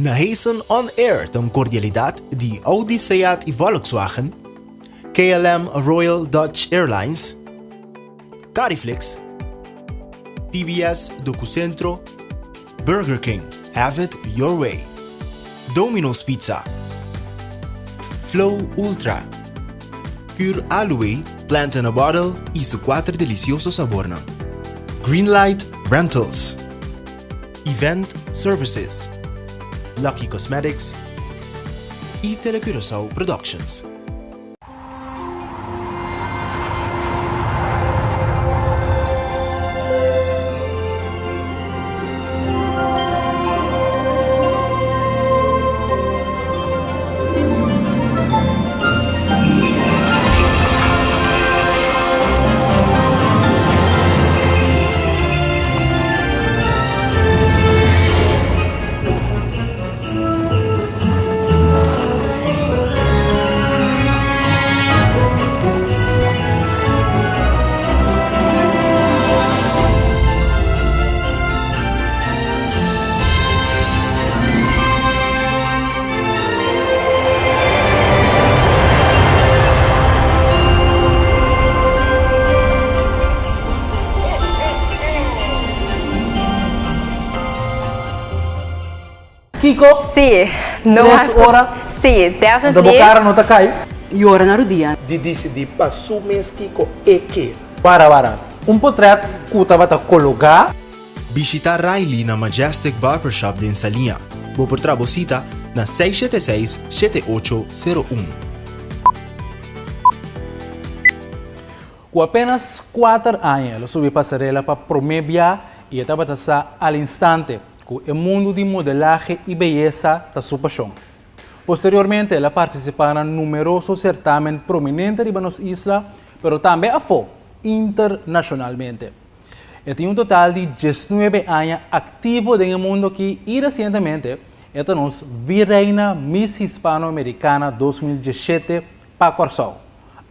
Nahason On Air ta un cordialidad di Audi, Seat y Volkswagen, KLM Royal Dutch Airlines, Cariflex, PBS Docucentro, Burger King, have it your way, Domino's Pizza, Flow Ultra, Cure Aloe, Plant in a Bottle y su cuater delicioso sabornan, Greenlight Rentals, Event Services, Lucky Cosmetics y Telecuraçao Productions. Kiko? Sí, no Tres mas ora? Sí, Anto bo definitely. kara no ta kai? Yora na rudia. Di disidí pa su mes kiko e ke. Wara wara. Un potret ku tabata kologá. Bishita Riley na Majestic Barbershop den Saliña. Bo por traha bo sita na 676 7801. Ku apenas kuater aña el a subi pasarela pa promé bia i e tabata sa al instante ku e mundu di modelahe i beyesa ta su pashon. Posteriormente el a partisipá na numeroso sertamen prominente riba nos isla, pero tambe afó, internashonalmente. E tin un total di diesnuebe aña aktivo den e mundu aki i resientemente e ta nos Virreina Miss Hispanoamericana 2017 pa Kòrsou.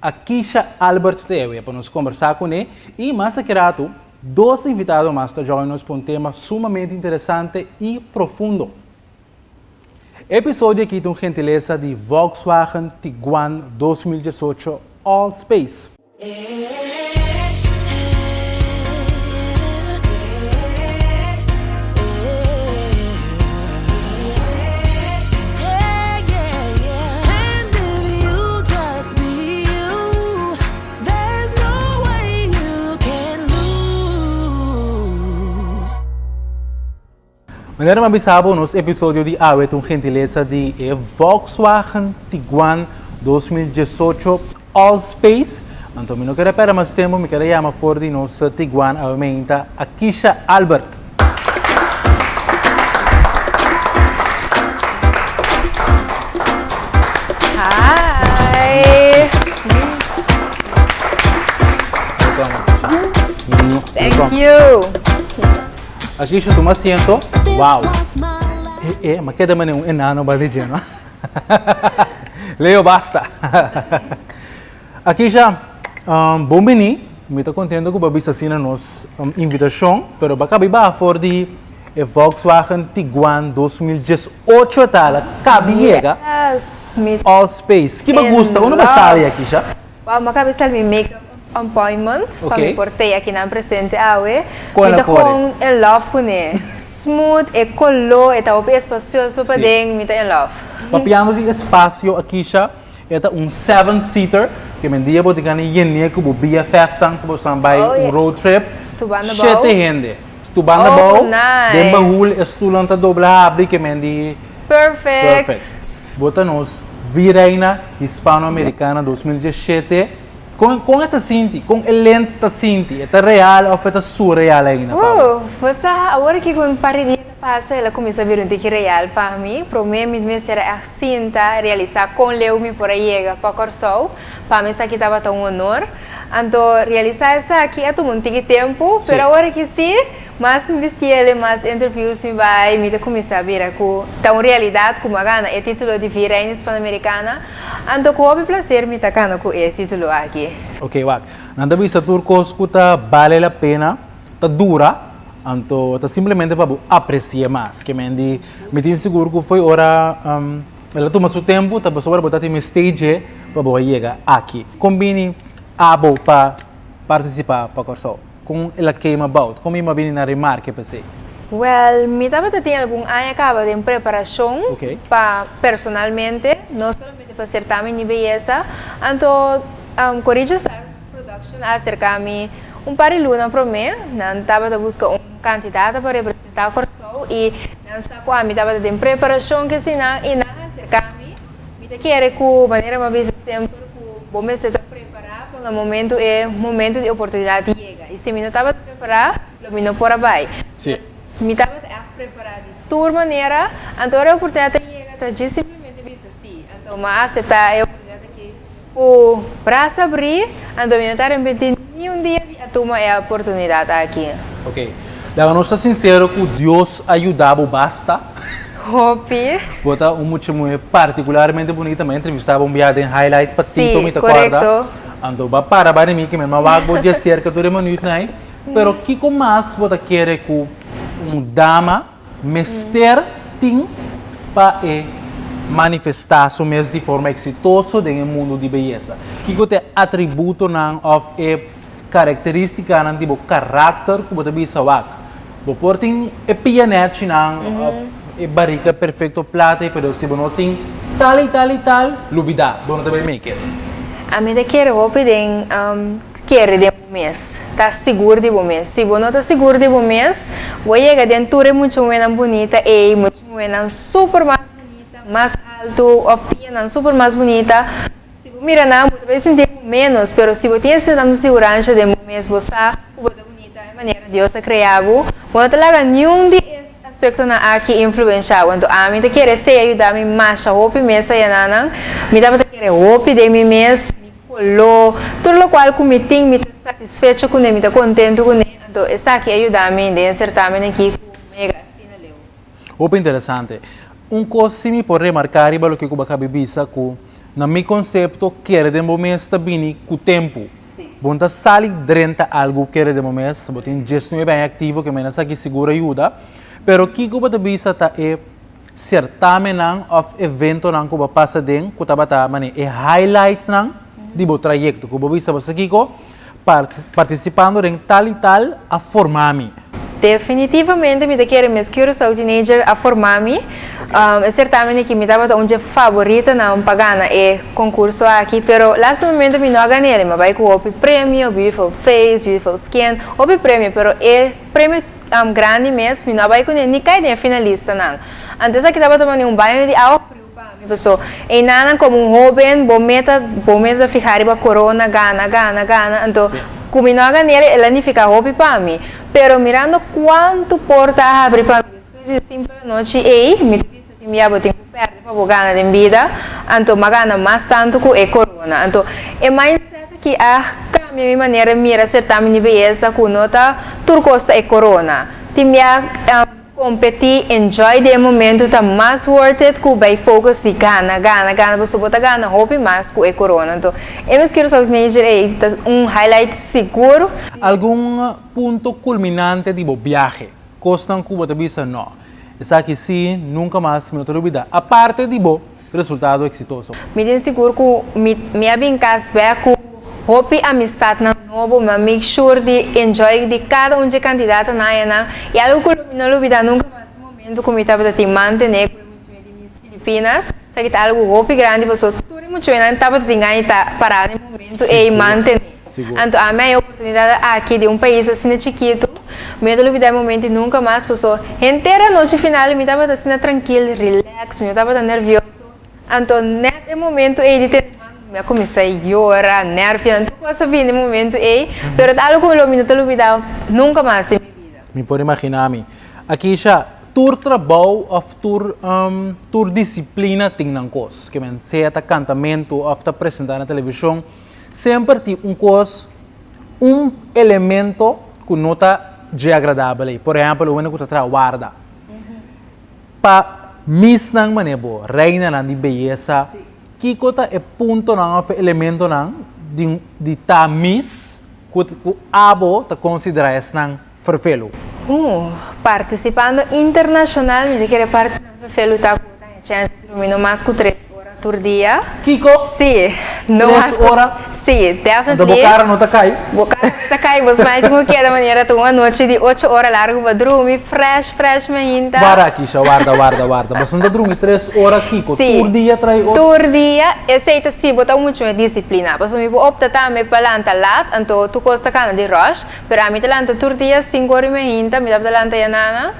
Akisha Albert ta ewe pa nos kombersá kuné i mas aki ratu dos invitado mas ta join nos pa un tema sumamente interesante i profundo. E episodio aki ta un gentilesa di Volkswagen Tiguan 2018 All Space. Manera mi a bisa bo, nos episodio di awe ta un gentilesa di e Volkswagen Tiguan 2018 All Space. Anto mi no kere perde mas tempo, mi kere yama for di nos Tiguan awe meinta Akisha Albert. Hi. Thank you. Akisha tuma asiento. Wow. E, e, ma keda mane un enano bali dje, no? Leo, basta. Akisha, um, bon bini. Mi ta contento cu bo a bisa asina nos um, invitacion, pero bo a cabi baha for di e Volkswagen Tiguan 2018 tal, a cabi yega. Yes, mi All Space. Ki bo in gusta? Unda bo sali, love. Akisha? Wow, mi a cabi sali mi makeup appointment pa mi por tei akinan presente awe. Kon Mi a ta kore? kon in love kuné. Smooth, e koló, e ta hopi espacioso paden, mi ta in love. Papiando di espacio, Akisha, e ta un seven seater, ke men dia bo tin gana yené ku bo BFF-tan ku bo esnan bai Oh, un yeah. road trip. Tu banda bou? Shete hende. Tu banda Oh, bou, nice. den bahul e stulnan ta dobla habri ke men di. Perfect. Perfect. Bo ta nos Virreina Hispanoamericana 2017. Kon kon e ta sinti? Kon e lent ta sinti? E ta real of e ta surreal ainda pa bo? Bo sa, awor aki ku un par di dia ta pasa el a kuminsá bira un tiki real pa mi. Promé mi mester a ègt sinta, realisá kon leu mi por a yega pa Kòrsou. Pa mi esaki tabata un honor. Anto realisá esaki a tuma un tiki tempu, pero awor aki sí, mas mi bisti el e mas interviews mi bai, mi ta kuminsá bira ku ta un realidat ku mi a gana e título di Virreina Hispanoamericana. Anto ku hopi placer mi ta kana ku e titulo aki. Ok wak, nan ta bisa tur kos ku ta bale la pena ta dura. Anto ta simplemente pa bo apreci'e mas. Ke men di, mi tin sigur ku fo'i ora el a tuma su tempu ta pasobra bo ta tin mester dje pa bo a yega aki. Kon bini abo pa partisipá pa Kòrsou? Kon el a came about? Kon mi a bini na remarke pa esei? Wèl, mi tabata tin algun aña kaba den preparashon pa personalmente, no solamente pa sertamen di beyesa. Anto Corija Stars Production a aserká mi un par di luna promé. Nan tabata buska un kandidata pa representá Kòrsou i nan sa ku ami tabata den preparashon kesinan i nan a aserká mi. Mi ta kere ku manera mi a bisa semper ku bo mester ta prepará pa na momentu e momentu di oportunidat yega i si mi no tabata prepará lo mi no por a bai. Dus mi tabata ègt prepará di tur manera, anto ora e oportunidat a yega ta djis simplemente bisa sí. Anto mi a aseptá e oportunidat aki ku bras abrí, anto mi no ta arepentí ni un dia di a tuma e oportunidat aki. Ok. Laga nos ta sincero cu Dios a yuda bo basta. Hopi. Bo ta un mucha muhe particularmente bunita. Mi a entrevista bo un biaha den Highlight pa Tito, mi ta corda. Sí, corecto. Anto bo a para bai di mi, kimen mi a wak bo dje cerca tur e minuutnan ei. Pero kico mas bo ta kere cu un dama mester tin pa e manifestá su mes di forma eksitoso den e mundu di beyesa? Kiko ta e atributonan òf e karakterístikanan di bo karakter ku bo ta bisa wak? Bo por tin e pia nèchinan òf e barika perfekto plata ei, pero si bo no tin tal i tal i tal, lubidá, bo no ta bai make it. Ami ta kere hopi den Kere den bo mes. Ta sigur di bo mes. Si bo no ta sigur di bo mes, bo yega den tur e mucha muhénan bunita ei, mucha muhénan super mas bunita, mas altu òf pianan super mas bunita. Si bo mira nan, bo ta bai sinti bo ménos. Pero si bo tin esei tantu siguransha den bo mes, bo sa ku bo ta bunita e manera Dios a krea bo, bo no ta laga niun di e aspektonan aki influenshá bo. Anto ami ta kere esei a yuda mi masha hopi mes a yena nan. Mi tabata kere hopi den mi mes. Koló, tur lokual ku mi tin mi ta satisfecho kuné, mi ta kontentu kuné, anto esaki a yuda mi den e sertamen aki ku mi yega asina leu. Hopi interesante. Un kos si mi por remarká riba loke ku bo a kabi bisa ku na mi konsepto kere den bo mes ta bini ku tempu. Bo no ta sali drenta algu kere den bo mes, bo tin diesnuebe aña aktivo ke mena esaki sigur a yuda, pero kiko bo ta bisa ta e Sertamennan òf eventonan ku bo a pasa den ku tabata manera e highlightnan di bo trayekto ku bo bisa bo sa kiko partisipando den tal i tal a forma mi. Definitivamente mi ta kere Miss Curaçao Teenager a forma mi. E sertamen aki mi tabata un dje favoritonan pa gana e konkurso aki pero laatste momento mi no a gan'el. Mi a bai ku hopi premio, beautiful face, beautiful skin, hopi premio pero e premio Grandi mes, mi no a bai kuné ni kai den e finalistanan. Anto esaki tabata mane un baño di awa friu pa mi, paso einanan komo un hóben bo meta bo meta ta fihá riba korona, gana, gana, gana, anto ku mi no a gan'el el a nifiká hopi pa mi. Pero mirando kuantu porta a habri pa mi despues di e simpel anochi ei, mi ta bisa tin bia bo tin ku pèrdè pa bo gana den bida, anto m'a gana mas tantu ku e korona. Anto e mindset aki a kambia mi manera di mira sertamen di beyesa ku no ta tur kos ta e korona. Tin bia kompetí, enjoy di e momentu ta mas worth it ku bai focus di gana, gana, gana pasobra bo ta gana hopi mas ku e korona. Anto e Miss Curaçao Teenager ei ta un highlight sigur. Algun punto kulminante di bo biahe, kosnan ku bo ta bisa no, esaki sí nunka mas mi no ta lubidá, aparte di bo resultado exitoso. Mi tin sigur ku mi mi a bin kas bek ku hopi amistatnan nobo, mi a make sure di enjoy di kada un dje kandidatonan ayanan i algu ku lo mi no lubida nunka mas e momento ku mi tabata tin mantene ku e muchunan di Miss Filipinas, esaki ta algu hopi grandi pasobra tur e muchunan tabata tin gana di ta pará na e momento ei mantene. Anto ami a e oportunidat aki di un pais asina chikitu, mi no ta lubida e momento nunka mas paso henter anochi final mi tabata asina trankil, relax, mi no tabata nervioso. Anto net e momento ei di tene man mi a kuminsá yora, nervionan, tur kos a bini e momento ei, pero ta algu ku lo mi no ta lubida nunka mas den mi bida. Mi por imaginá mi. Akisha, tur trabou òf tur tur disiplina tin nan kos. Ke men sea ta kantamentu òf ta presentá na televishon, Semper tin un kos, un elemento ku no ta dje agradabel ei. Por ehèmpel, un hende ku ta traha warda. Pa misnan manera bo, reinanan di beyesa, kiko ta e puntonan òf e elementonan di ta mis ku abo ta konsiderá esnan ferfelu? Partisipando internashonal mi ta kere parti nan fefelu ta ku ta e chèns di drumi no mas ku tres ora tur dia. Kiko? Sí, no mas Tres ku ora? Sí, Anto bo definitely. kara no ta kai? Bo kara no ta kai, bo smile tin ku keda manera ta un anochi di ocho ora largu bo drumi fresh fresh mainta. Warda Kisha, warda, warda, warda. Bo no ta drumi tres ora kiko? Sí. Tur dia trae ora? Tur dia, esei ta si bo ta muchu mes disiplina. Pasobra mi por opta tambe pa lanta lat, anto tur kos ta kana di rush. Pero ami ta lanta tur dia sinku ora i meinta, mi tabata lanta ya nana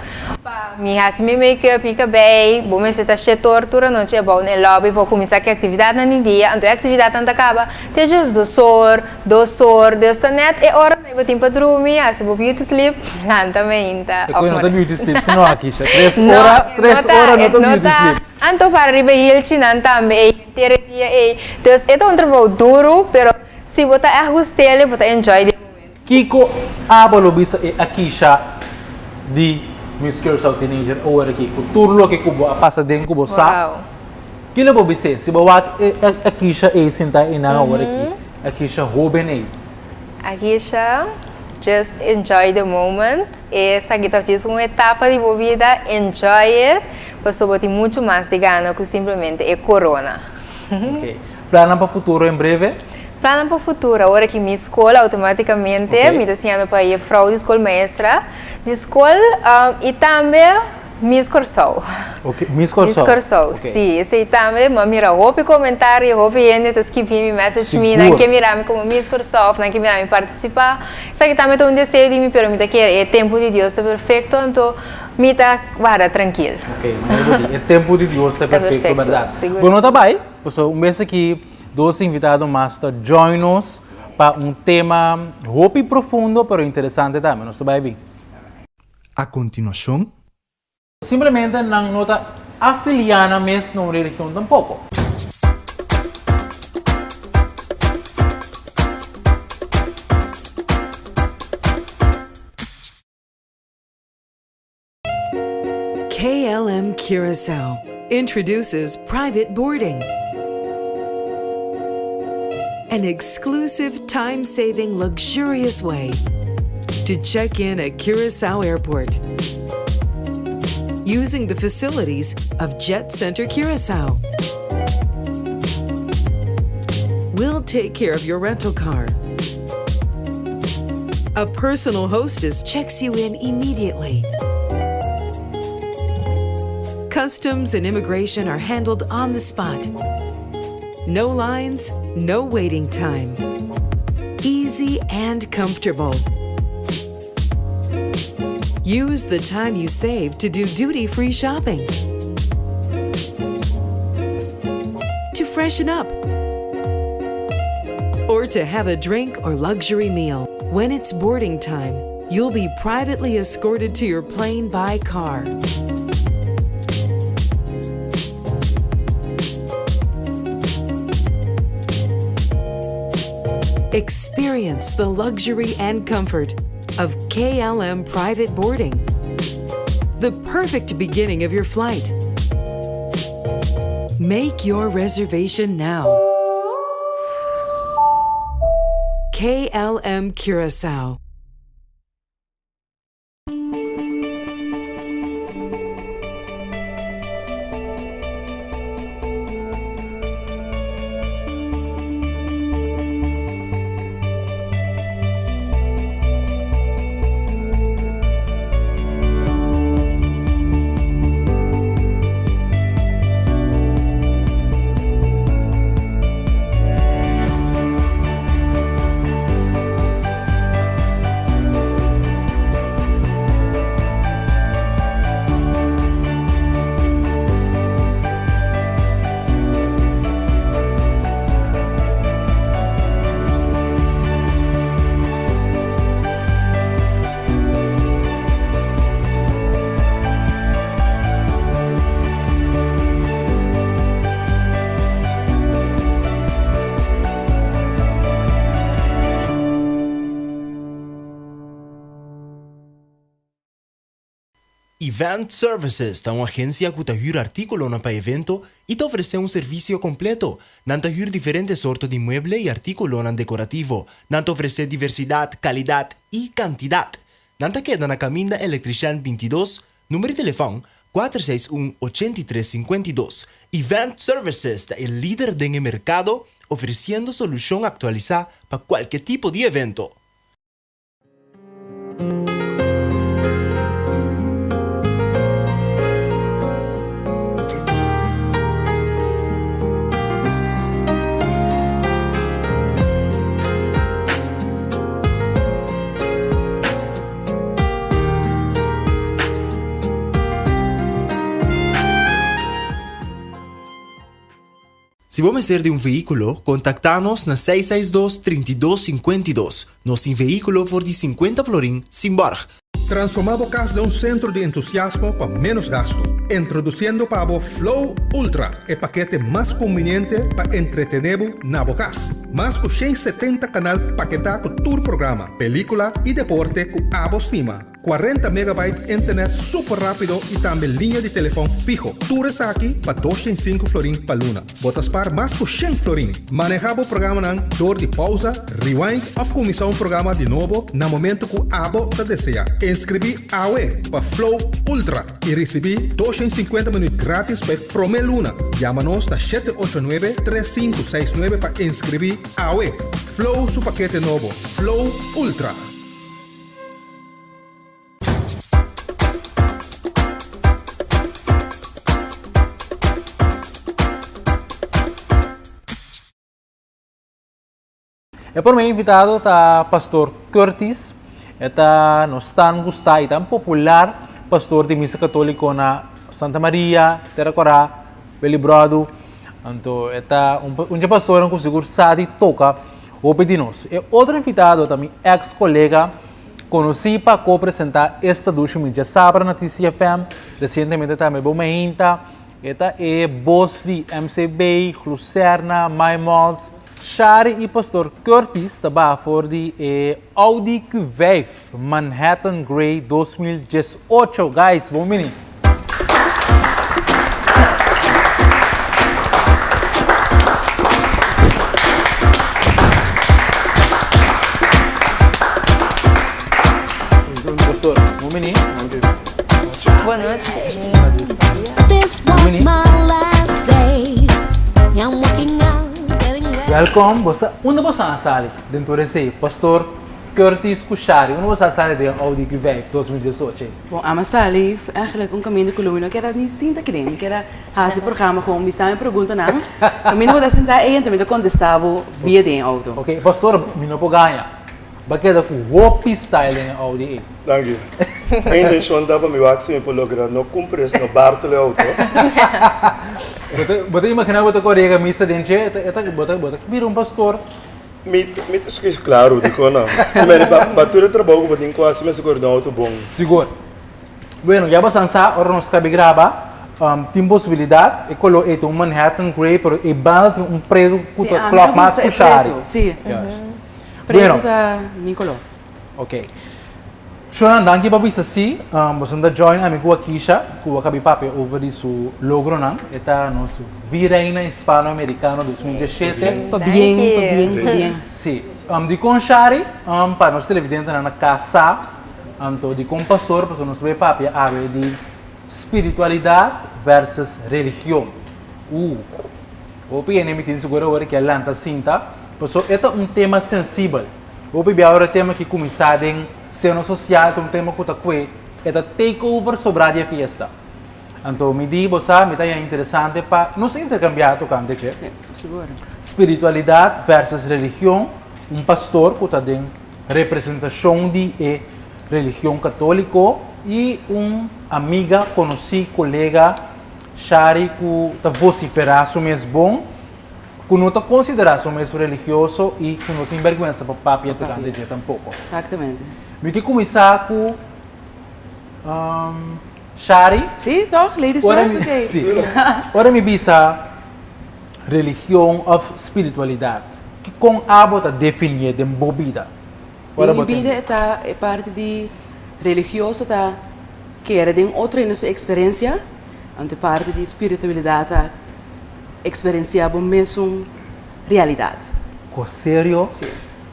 pa mi hasi mi make-up, mi kabei, bo mester ta shetor tur anochi abou na e lobby pa kuminsá ku e aktividatnan di dia, anto e aktividatnan ta kaba te djes dos or, dos or, dus ta nèt e ora nan bo tin pa drumi, hasi bo beauty sleep, lanta meinta E òf koe no ta mora. beauty sleep si no Akisha, tres No, ora, e tres no ta, ora no e ta no beauty ta. sleep. Anto para riba e hilchinan tambe ei henter e dia ei, dus e ta un trabou duru, pero Si bo ta ègt gust'el, bo ta enjoy di e momento. Kiko abo lo bisa e Akisha di Miss Curaçao Teenager awor aki ku tur loke ku bo a pasa den ku bo sa? Ki lo bo bis'é si bo wak e Akisha ei sintá einan awor aki, Akisha hóben ei? Akisha, just enjoy the moment. Esaki ta djis un etapa di bo bida, enjoy it, pasobra bo tin muchu mas di gana ku simplemente e korona. Ok. Plannan pa futuro en breve? Plannan pa futuro, awor aki mi skol automaticamente mi ta siñando pa jefrouw di skol, maestra di skol y tambe Miss Kòrsou. Ok, Miss Kòrsou. Miss Kòrsou, si. Esei tambe mi a mira hopi komentario, hopi hende ta skibi mi, message mi, nan ke mira mi komo Miss Kòrsou of nan ke mira mi partisipá. Esaki tambe ta un deseo di mi pero mi ta kere e tempu di Dios ta perfecto anto mi ta warda trankil. Ok, manera bo di, e tempu di Dios ta perfecto, bèrdat. Bo no ta bai, pasobra un bes aki dos invitado mas ta join nos pa un tema hopi profundo pero interesante tambe. Nos ta bai bin. A kontinuashon. Simplemente nan no ta afiliá nan mes na un religion tampoko. KLM Curaçao introduces private boarding. An exclusive time-saving luxurious way to check in at Curaçao Airport using the facilities of Jet Center Curaçao. We'll take care of your rental car. A personal hostess checks you in immediately. Customs and immigration are handled on the spot. No lines, no waiting time. Easy and comfortable. Use the time you save to do duty free shopping. To freshen up. Or to have a drink or luxury meal. When it's boarding time, you'll be privately escorted to your plane by car. Experience the luxury and comfort of KLM private boarding. The perfect beginning of your flight. Make your reservation now. KLM Curacao. Event Services ta un agencia cu ta huur articulonan pa evento y ta ofrece un servicio completo. Nan ta huur diferente sorto di mueble y articulonan decorativo. Nan ta ofrece diversidad, calidad y cantidad. Nan ta keda na Kaminda Elektrishèn 22, Number di telefòn, 461 83 52. Event Services ta e lider den e merkado ofresiendo solushon aktualisá pa kualke tipo di evento. Si bo mester di un vehíkulo, kontaktá nos na seis seis dos, 32 52. Nos tin vehíkulo for di 50 florin sin bòrg. Transformá bo kas den un sentro di entusiasmo pa ménos gastu. Introdusiendo pa bo Flow Ultra, e pakete mas kumbiniente pa entretené bo na bo kas. Mas ku 170 kanal paketá ku tur programa, pelíkula i deporte ku abo stima. 40 megabyte internet super rápido i tambe liña di telefòn fiho. Tur esaki pa 205 florin pa luna. Bo ta spar mas ku 100 florin. Manehá bo programanan dor di pausa, rewind òf kuminsá un programa di nobo na momento ku abo ta deseá. Inskribí awe pa Flow Ultra i risibí 250 minuut grátis pa e promé luna. Yama nos na 789 3569 pa inskribí awe. Flow su pakete nobo, Flow Ultra. E promé invitado ta Pastor Curtis. E ta nos tan gustá i tan popular pastor di misa katóliko na Santa Maria, Tera Korá, Wilibròdu. Anto e ta un un dje pastornan ku sigur sa di toka hopi di nos. E otro invitado ta mi eks kolega konosí pa ko-presentá Esta Dushi Mi Djasabra na TCFM, resientemente tambe Bo Meinta. E ta e bos di MCB, Glucerna, My Malls. Shari i Pastor Curtis ta baha for di e Audi Q5 Manhattan Grey 2018. Guys, bon bini. Pastor, bon bini. Bon nochi. This was my last day. I'm walking out, getting ready. Welkom, bo sa unda bo sa sali den tur esei? Pastor Curtis ku Shari, unda bo sa sali den Audi Q5 2018? Bon, ama sali eigenlijk un kaminda ku lo mi no keda ni sinta kiden, mi keda hasi programa gewoon mi sa mi preguntanan, kaminda bo ta sinta ei anto mi ta kontesta bo via den e auto. Ok, pastor mi no por gaña. Ba keda ku hopi style den e Audi ei. Danki. Mi intenshon ta pa mi wak si mi por logra no kumpra es no bartel e auto. Bo ta imaginá bo ta kore yega misa den dje? E ta bo ta bo ta bira un pastor. Mi mi ta skucha klaru dikon no. Pa pa tur e trabou ku bo tin ku hasi mester kore den un auto bon. Sigur. Bueno, ya bo san sa ora nos kabi graba tin posibilidat e kolor ei ta un Manhattan Grey pero e banda tin un pretu ku ta klòp mas ku shari. Si. Juist. Pretu ta mi kolor. Ok. Shonan, danki pa bisa si. Boso ta join ami ku Akisha, ku a kabi papia over di su logronan. E ta nos Virreina Hispanoamericano 2017. Pabien, pabien, pabien. Si. Dikon Shari? Pa nos televidentenan na kas sa, anto dikon pastor, pasobra nos ta bai papia awe di spiritualidat versus religion. Uh. Hopi hende mi tin sigur awor ke a lanta sinta, pasobra e ta un tema sensibel. Hopi bia ora e tema ki kuminsá den seno sosial ta un tema ku ta kue e ta take over sobrá di e fiesta. Anto mi di bo sa mi ta haña interesante pa nos interkambiá tokante dje. Sí, sigur. Spiritualidat versus religion, un pastor ku ta den representashon di e religion katóliko i un amiga, konosí, kolega Shari ku ta vosiferá su mes bon. Ku no ta konsiderá su mes religioso i ku no tin bèrgwensa pa papia tokante dje tampoko. Exactamente. Mi ke kuminsá ku Shari. Sí, tòg? Ladies first, oké. Sí. Ora mi bisa religion òf spiritualidat, kon abo ta definié den bo bida? Den mi bida e ta e parti di religioso ta kere den otro hende su eksperensia, anto e parti di spiritualidat ta Experencia bo mesun realidad. Ko serio? Si.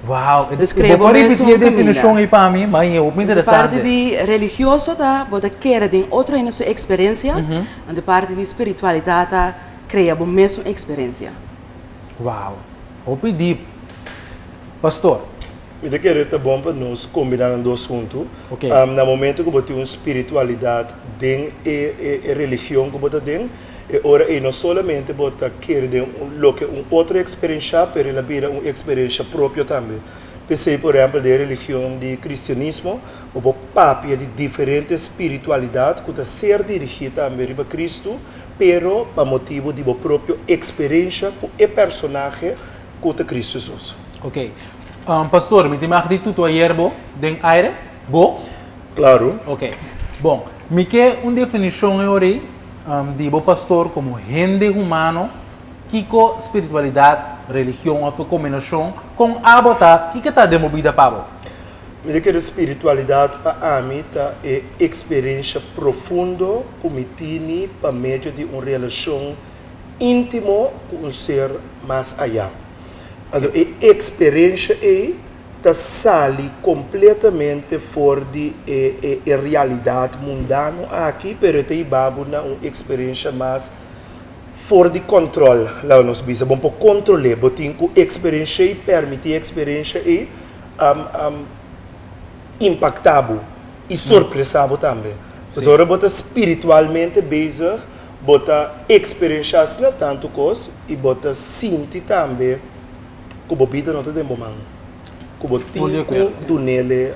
Wow, Dus krea bo bo por mes ripití un e definishon kaminda. ei pa mi? Ma e hopi Dus e parti interesante. di religioso ta bo ta kere den otro hende su eksperensia, anto e parti di spiritualidat ta krea bo mes un eksperensia. Wow, hopi diep. Pastor. Mi ta kere ta bon pa nos kombiná nan dos huntu. Na momento ku bo tin un spiritualidat den e e religion ku bo ta den, e ora ei no solamente bo ta kere den loke un otro eksperenshá, pero el a bira un eksperensha propio tambe. P'esei, por ehèmpel, den e religion di kristianismo, bo por papia di diferente spiritualidat ku ta ser dirigí tambe riba Kristu, pero pa motibu di bo propio eksperensha ku e personahe ku ta Kristu Hesus. Ok. Pastor, mi tin mag di tutu ayer bo den aire? Bo? Claro. Ok. Bon, mi ke un definishon e ora ei di bo pastor komo hende humano, kiko spiritualidat, religion òf e kombinashon, kon abo ta, kiko ta den bo bida pa bo? Mi ta kere spiritualidat pa ami ta e eksperensha profundo ku mi tini pa medio di un relashon íntimo ku un ser mas ayá. Anto e eksperensha ei ta sali kompletamente for di e e realidat mundano aki, pero e ta hiba bo na un eksperensha mas for di kòntròl, laga nos bisa. Bo no por kontrol'é, bo tin ku eksperensh'é i pèrmití e eksperensha ei impaktá bo i sorpresá bo tambe. Pasobra ora bo ta spiritualmente bezig, Bo ta eksperenshá asina tantu kos i bo ta sinti tambe ku bo bida no ta den bo man, ku bo tin ku dunele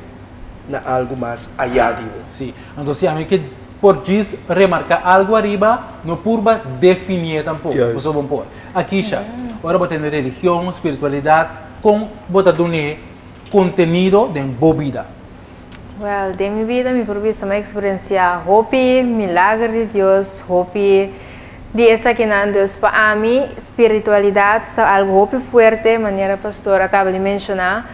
na algu mas ayá di bo. Sí. Anto si ami ke por djis remarká algu ariba, no purba definié tampoko, pasobra bo por. Akisha, ora bo tende religion, spiritualidat, kon bo ta dun'é kontenido den bo bida? Well, den mi bida mi por bisa mi a experiencia hopi milager di Dios, hopi di esakinan. Dus pa ami spiritualidad ta algo hopi fuerte, manera pastor a caba di menciona.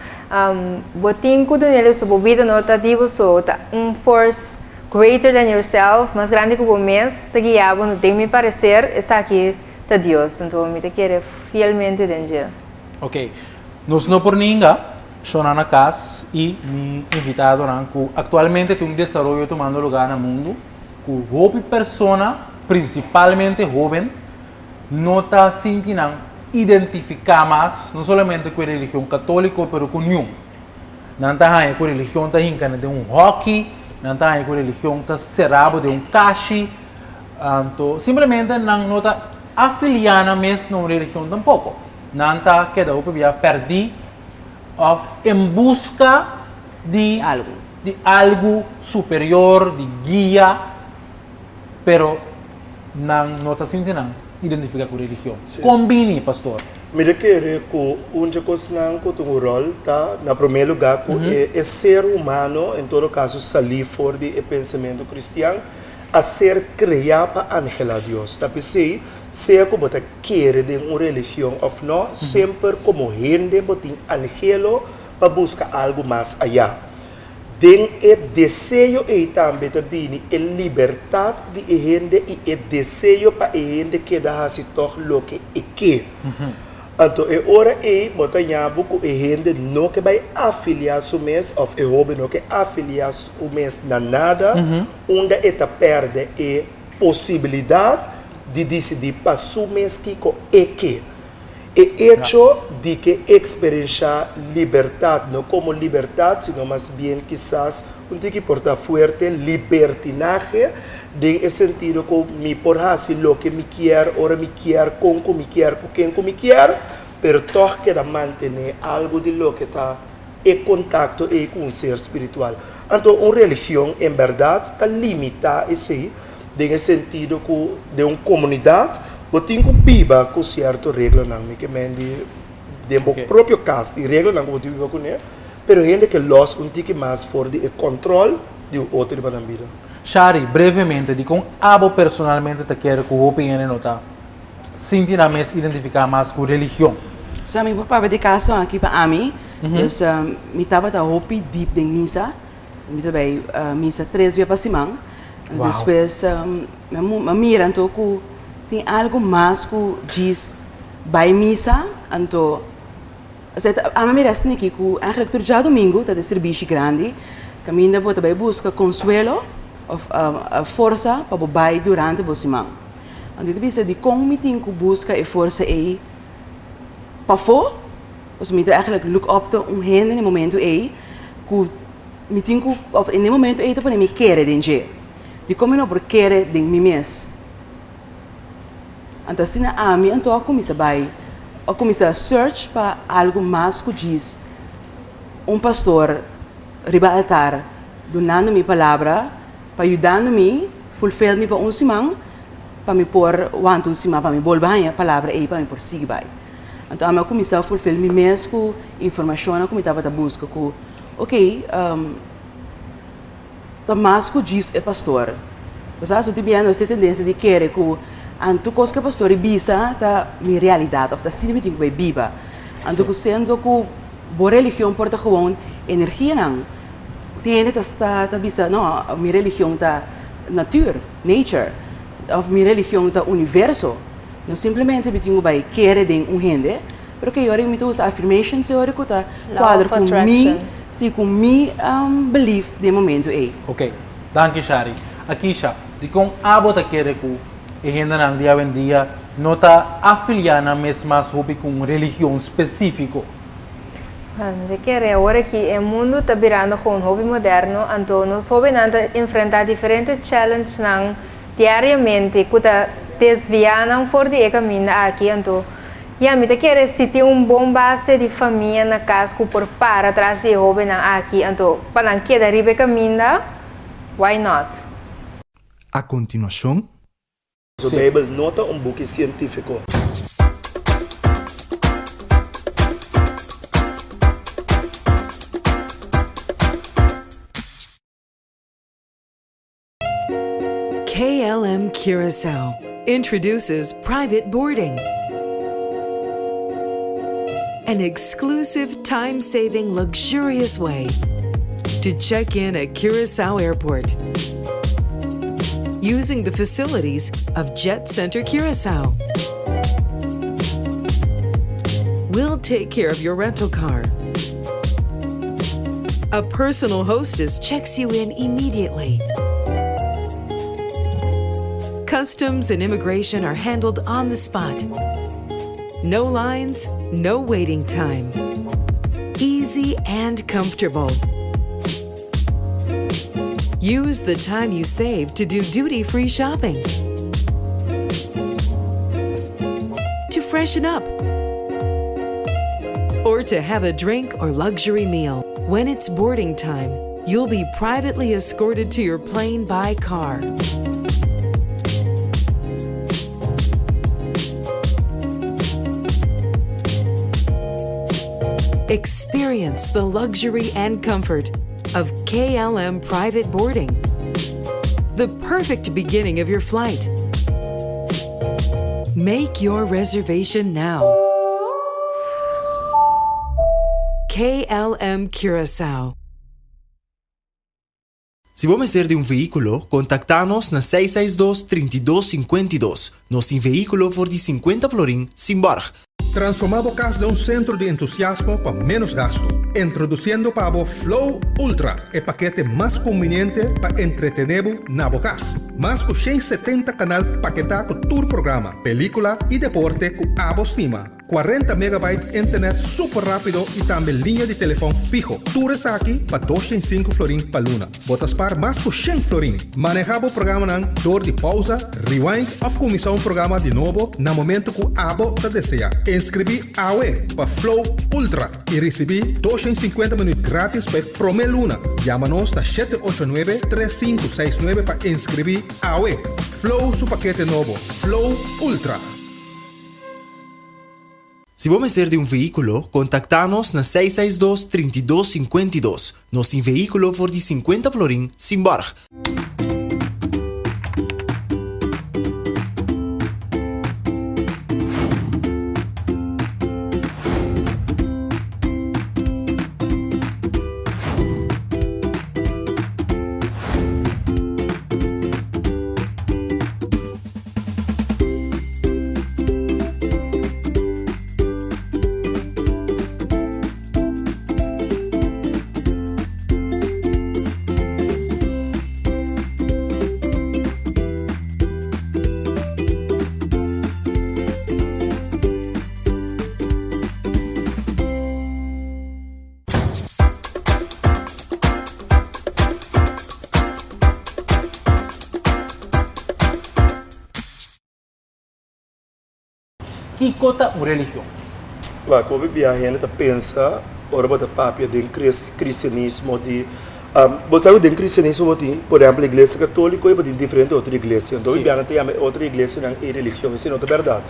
Bo tin cu dunel eso, bo bida no ta di bo so, ta un force greater than yourself, mas grandi cu bo mes, ta guia bo. Den mi parecer esaki ta Dios, enton mi ta kere fielmente den dje. Ok, nos no por ninga Shona na kas i mi invitadonan ku aktualmente tin un desaroyo tumando lugá na mundu ku hopi persona, prinsipalmente hóben, no ta sinti nan identifiká mas no solamente ku e religion katóliko pero ku niun. Nan ta haña ku religion ta hinka nan den un hòki, nan ta haña ku religion ta será bo den un kashi, anto simplemente nan no ta afiliá nan mes na un religion tampoko. Nan ta keda hopi bia pèrdí. Of en buska di Algu. di algu superior, di guia, pero nan no ta sinti nan identifica cu religion. Sí. Con bini, pastor? Mi ta kere ku un dje kosnan ku ta un ròl ta, na promé lugá, ku e e ser humano, en todo kaso salí for di e pensamentu kristian, a ser kreá pa anhelá Dios. Ta p'esei, sea ku bo ta kere den un religion òf nò, semper komo hende bo tin anhelo pa buska algu mas ayá. Den e deseo ei tambe ta bini e libertat di e hende i e deseo pa e hende keda hasi tòg loke e ke. Anto e ora ei bo ta ña bo ku e hende no ke bai afiliá su mes òf e hóben no ke afiliá su mes na nada unda e ta pèrdè e Posibilidat di disidí pa su mes kiko e ke. E echo di ke eksperenshá libertat, no komo libertat, sino mas bien kisas un tiki por ta fuerte, libertinahe, den e sentido ku mi por hasi loke mi kier, ora mi kier, kon ku mi kier, ku ken ku mi kier, pero tòg keda mantené algu di loke ta e kontakto ei ku un ser spiritual. Anto un religion en bèrdat ta limitá esei den e sentido ku den un komunidat bo tin ku biba ku sierto reglanan, mi ke men di den bo propio kas tin reglanan ku bo tin ku biba kuné, pero hende ke lòs un tiki mas for di e kòntròl di un otro riba nan bida. Shari, brevemente, dikon abo personalmente ta kere ku hopi hende no ta sinti nan mes identifiká mas ku religion. Sa mi por papia di kaso aki pa ami, dus mi tabata hopi diep den misa, mi ta bai misa tres bia pa siman, despues mi a mira anto ku tin algu mas ku djis bai misa anto. Osea ta ami a mira esaki ku eigenlijk tur djadumingu ta den sirbishi grandi kaminda bo ta bai buska konsuelo òf forsa pa bo bai durante bo siman. Anto mi ta bisa dikon mi tin ku buska e forsa ei pafó? Pasobra mi ta eigenlijk look up to un hende na e momento ei ku mi tin ku òf na e momento ei ta pone mi kere den dje. Dikon mi no por kere den mi mes? Anto asina ami anto a kuminsá bai, a kuminsá search pa algu mas ku djis un pastor riba altar dunando mi palabra pa yudando mi fulfill mi pa un siman pa mi por wanta un siman pa mi bolbe haña palabra ei pa mi por sigui bai. Anto ami a kuminsá fulfill mi mes ku informashonnan ku mi tabata buska ku ok Ta mas ku djis e pastor. Pasá su tin bia nos tin tendensia di kere ku anto kos ku e pastor e bisa ta mi realidat òf ta asina mi tin ku bai biba. Anto ku siendo ku bo religion por ta gewoon energianan. Tin hende ta ta bisa no mi religion ta natuur, nature, òf mi religion ta universo. No simplemente mi tin ku bai kere den un hende. Pero ke ora mi ta usa affirmations e ora ku ta kuadra ku mi, si ku mi belief den e momento ei. Ok, danki Shari. Akisha, dikon abo ta kere ku e hendenan di awendia no ta afiliá nan mes mas hopi ku un religion spesífiko? Mi ta kere awor aki e mundu ta birando gewoon hopi moderno, anto nos hóbennan ta enfrentá diferente challengenan diariamente ku ta desviá nan for di e kaminda aki, anto Ya, mi ta kere si tin un bon base di famia na kas ku por para tras di e hóbennan aki, anto pa nan keda riba e kaminda, why not? A kontinuashon. Su Beibel no ta un buki sientífiko. KLM Curaçao introduces private boarding. An exclusive time-saving, luxurious way to check in at Curaçao Airport using the facilities of Jet Center Curaçao. We'll take care of your rental car. A personal hostess checks you in immediately. Customs and immigration are handled on the spot. No lines, no waiting time. Easy and comfortable. Use the time you save to do duty free shopping. To freshen up. Or to have a drink or luxury meal. When it's boarding time, you'll be privately escorted to your plane by car. Experience the luxury and comfort of KLM private boarding. The perfect beginning of your flight. Make your reservation now. KLM Curaçao. Si bo mester di un vehíkulo, kontaktá nos na 662 32 52. Nos tin vehíkulo for di 50 florin sin bòrg. Transformá bo kas den un sentro di entusiasmo pa ménos gastu. Introdusiendo pa bo Flow Ultra, e pakete mas kumbiniente pa entretené bo na bo kas. Mas ku 170 kanal paketá ku tur programa, pelíkula i deporte ku abo stima. 40 megabyte internet super rápido i tambe liña di telefòn fiho. Tur esaki pa 205 florin pa luna. Bo ta spar mas ku shen florin. Manehá bo programanan dor di pausa, rewind òf kuminsá un programa di nobo na momentu ku abo ta deseá. Inskribí awe pa Flow Ultra i risibí 250 minüt grátis pa e promé luna. Yama nos na 789 3569 pa inskribí awe. Flow su pakete nobo, Flow Ultra. Si bo mester di un vehíkulo, kontaktá nos na 662 32 52. Nos tin vehíkulo for di 50 florin sin bòrg. Kiko ta un religion? Wak, hopi bia hende ta pensa ora bo ta papia den cristianismo di, bo sa ku den cristianismo bo tin por ehempel iglesia katoliko i bo tin diferente otro iglesia. Anto hopi bia nan ta yama e otro iglesianan e religion, esei no ta bèrdat.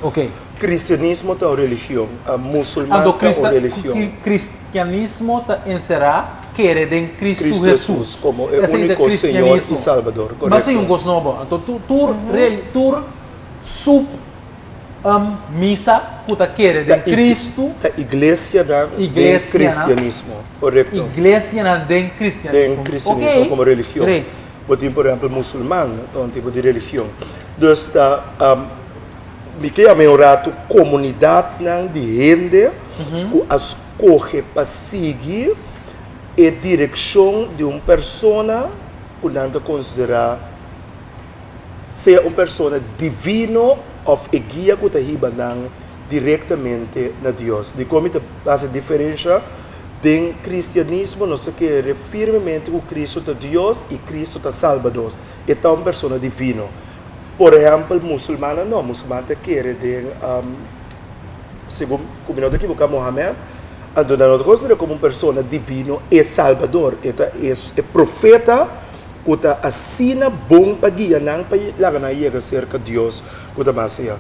Cristianismo ta un religion, musulman ta un religion. Cristianismo ta enserá kere den Cristo Hesus komo e úniko Señor i Salbador. Korekto. Mas ei un kos nobo. Anto tur tur sub misa ku ta kere den Cristo. Ta iglesianan den cristianismo. Korekto. Iglesianan den cristianismo. Den cristianismo komo religion. Bo tin por ehempel musulman ta un tipo di religion. Dus ta. Mi ke yama e un ratu komunidatnan di hende ku a skohe pa sigui e direkshon di un persona ku nan ta konsiderá sea un persona divino òf e guia ku ta hiba nan direktamente na Dios. Dikon mi ta hasi diferensha? Den kristianismo nos ta kere firmemente ku Kristu ta Dios i Kristu ta salba nos. E ta un persona divino. Por ehèmpel, musulmannan no, musulman ta kere den, segun ku mi no ta ekiboká, Mohamed, anto nan no ta konsider'é komo un persona divino, e salbador, e ta e profeta ku ta asina bon pa guia nan pa laga nan yega serka Dios ku ta mas ayá.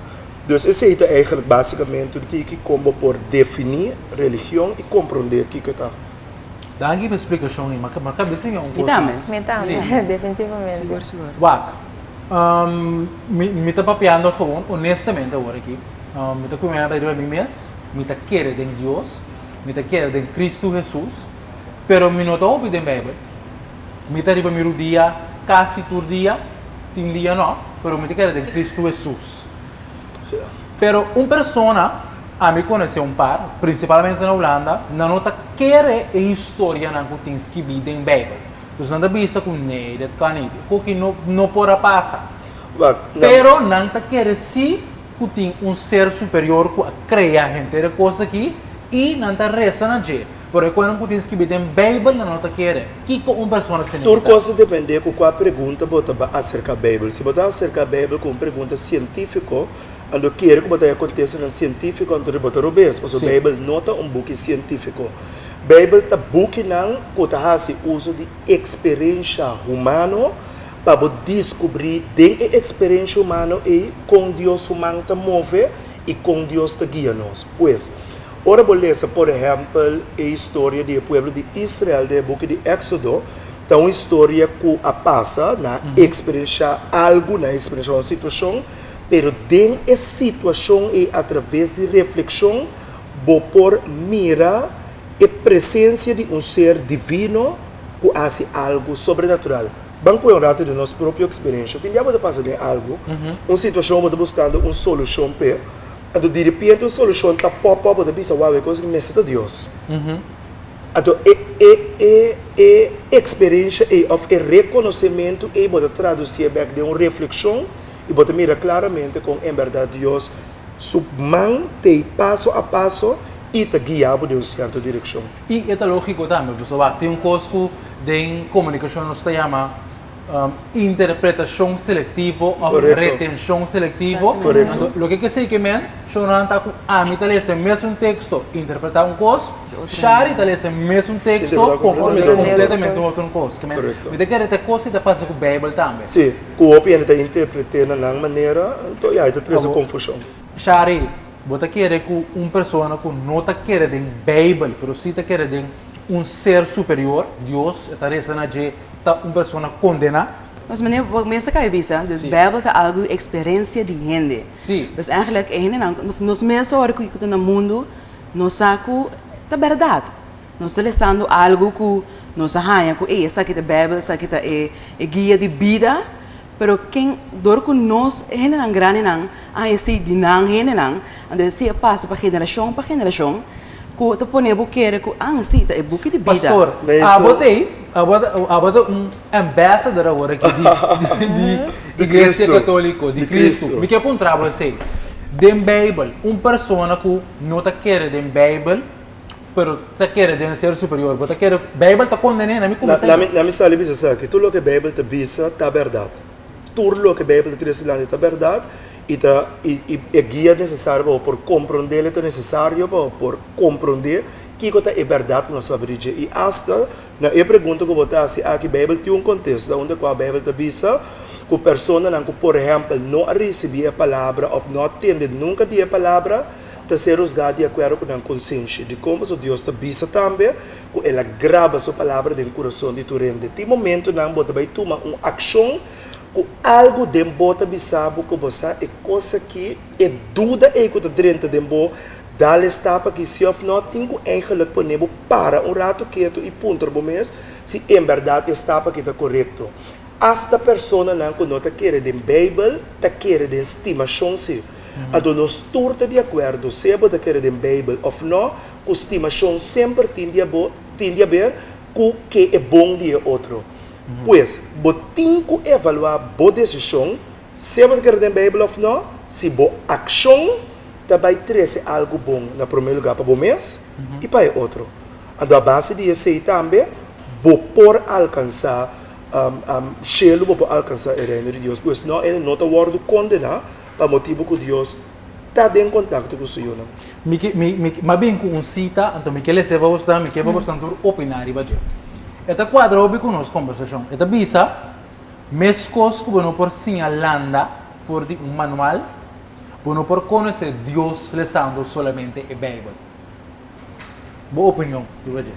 Dus esei ta eigentlik básikamente un tiki kon bo por definí religion i komprondé kiko e ta. Danki pa e splikashon ei, m'a kab'é siña un Mi kos tambe. mas. Mi tambe, Sí. definitivamente. Sigur, sigur. Wak, mi mi ta papiando gewoon honestamente awor aki. Mi ta kuminsá riba mi mes, mi ta kere den Dios, mi ta kere den Cristo Hesus, pero mi no ta hopi den Bijbel. Mi ta riba mi rudia kasi tur dia, tin dia no, pero mi ta kere den Cristo Hesus. Pero un persona, ami conoce un par, principalmente na Hulanda, nan no ta kere e historianan cu tin skibi den Bijbel. Dus nan ta bisa cu nee, dat kan niet, e koki no no por a pasa. Pero nan ta kere si cu tin un ser superior cu a crea henter e cos aki y nan ta reza na dje. Pero e konan cu tin skibi den Bijbel nan no ta kere. Kico un persona Tur significa? cos ta depende cu cua pregunta bo ta acerca Bijbel. Si bo ta acerca Bijbel cu un pregunta cientifico, anto kere cu bo ta haya contestanan cientifico, anto bo ta robes, pasobra Bijbel no ta un buki cientifico. Bijbel ta bukinan cu ta haci uso di experiencia humano pa bo descubri den e experiencia humano ey con Dios su man ta move y con Dios ta guia nos. Pues, Ora bo lesa, por ehèmpel, e historia di e pueblo di Israel den e buki di Éksodo, ta un historia ku a pasa, nan a eksperenshá algu, nan a eksperenshá un situashon, pero den e situashon ei atraves di reflekshon bo por mira e presensia di un ser divino ku a hasi algu sobrenatural. Ban kohe un ratu di nos propio eksperensha. Tin bia bo ta pasa den algu, un situashon bo ta buskando un solushon p'e. Anto di repente un solucion ta pop up, bo ta bisa, wow, e cos aki mester ta Dios. Anto e e e e experiencia ei of e reconocimento ei bo ta traducié bek den un reflexion y bo ta mira claramente con en berdad Dios su man t'ei paso a paso y ta guia bo den un cierto direccion. Y e ta logico tambe, pasobra wak tin un cos cu den comunicacion nos ta yama Interpretashon selektivo òf retenshon selektivo. Anto loke ke esei ke men, shownan ta ku ami ta lesa e mesun teksto, interpretá un kos, Shari ta lesa e mesun teksto, komprondé kompletamente un otro kos. Ke men, mi ta kere ta e kos ei ta pasa ku Beibel tambe. Sí, ku hopi hende ta interpret'é na nan manera, anto ya, e ta trese konfushon. Shari, bo ta kere ku un persona ku no ta kere den Beibel, pero sí ta kere den un ser superior, Dios, e ta resa na dje, ta un persona kondená? Pues meneer, bo mes a kaba bisa, dus Bijbel ta algu di eksperensia di hende. Sí. Dus eigenlijk e hendenan, nos mes ora ku ta na mundu, nos sa ku ta bèrdat. Nos ta lesando algu ku nos a haña ku ey esaki ta Bijbel, esaki ta e guia di bida. Pero ken, dor ku nos hendenan grandinan a haña esei di nan hendenan, anto esei a pasa pa generashon pa generashon, ku ta pone bo kere ku, ah, si, ta e buki di bida. Pastor, abo ta ei, abo ta, abo ta un ambassador awor aki di, di Iglesia Katoliko, di Kristu. Mi ke puntra bo esei. Den Beibel, un persona ku no ta kere den Beibel, pero ta kere den ser superior, bo ta kere Beibel ta kondené? Na mi kuminsá. Na mi sali bisa esaki, tur loke Beibel ta bisa ta bèrdat. Tur loke Beibel ta trese dilanti ta bèrdat. I ta i i e guia nesesario pa bo por komprondé el ta nesesario pa bo por komprondé kiko ta e bèrdat ku nos papia di dje. I asta na e pregunta ku bo ta hasi aki Beibel tin un kontesta unda kua Beibel ta bisa ku personanan ku por ehèmpel no a risibí e palabra òf no a tende nunka di e palabra ta ser husgá di akuerdo ku nan konsenshi. Dikon? Pasobra Dios ta bisa tambe ku el a graba su palabra den kurason di tur hende. Tin momentunan bo ta bai tuma un akshon Ku algu den bo ta bisa bo ku bo sa e kos aki, e duda ei ku ta drenta den bo, dal e stap aki si òf nò, tin ku eigenlik pone bo para un ratu ketu i puntra bo mes si en bèrdat e stap aki ta korekto. Asta personanan ku no ta kere den Beibel ta kere den stimashon si. Anto nos tur ta di akuerdo, sea bo ta kere den Beibel òf nò, ku stimashon semper tin di abo tin di aber ku ke e bon di e otro. Pues, bo tin ku evaluá bo desishon, sea bo ta kere den Beibel òf nò, si bo akshon ta bai trese algu bon na promé lugá pa bo mes i pa e otro. Anto a base di esei tambe bo por alkansá shelu, bo por alkansá e Reino di Dios. Pues nò, hende no ta wòrdu kondená pa motibu ku Dios ta den kontakto ku su yunan. Mi ke, mi, mi, m'a bin ku un sita, anto mi ke lesa pa bosnan, mi ke pa bosnan tur opiná riba dje. E ta kuadra hopi ku nos kombersashon. E ta bisa, Meskos ku bo no por siña landa for di un manual, bo no por konosé Dios lesando solamente e Beibel. Bo opinion riba dje?